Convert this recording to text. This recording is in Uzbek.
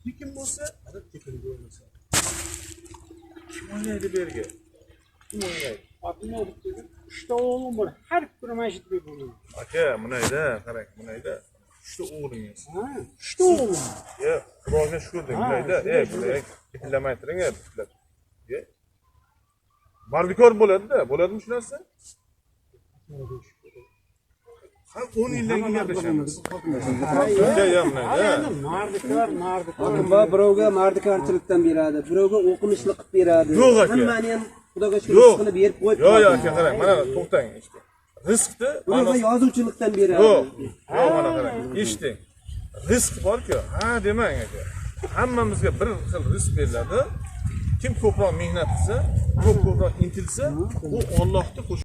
Tekin bo'lsa, mana tekin bo'lmasa. Kim o'ynaydi bu yerga? Kim o'ynaydi? Uchta o'g'lim bor. Har kuni mana shu yerda bo'laman. Aka, bunayda, qarang, bunayda. Uchta o'g'lingiz. Ha, uchta o'g'lim. Ye, Xudoga shukur deng, Ha, bunayda. shunday, E, bunday iplamay turing, bitlab. Ye. Mardikor bo'ladi-da, bo'ladimi shu narsa? Ha, 10 yildan keyin gaplashamiz. Aka, ya bunayda. Endi mardikor, mardikor. Hokim baba birovga mardikorchilikdan beradi, birovga o'qimishli qilib beradi. Yo'q aka. Hammani ham Xudoga shukur Yo'q. rizqini berib qo'yib. Yo'q, yo'q, aka, qarang, mana to'xtang, eshiting. Rizqni Birovga ma'nosi yozuvchilikdan beradi. Yo'q. Yo'q, mana qarang. Eshiting. Rizq bor-ku, ha demang aka. Hammamizga bir xil rizq beriladi. Kim ko'proq mehnat qilsa, ko'proq intilsa, u Allohning qo'sh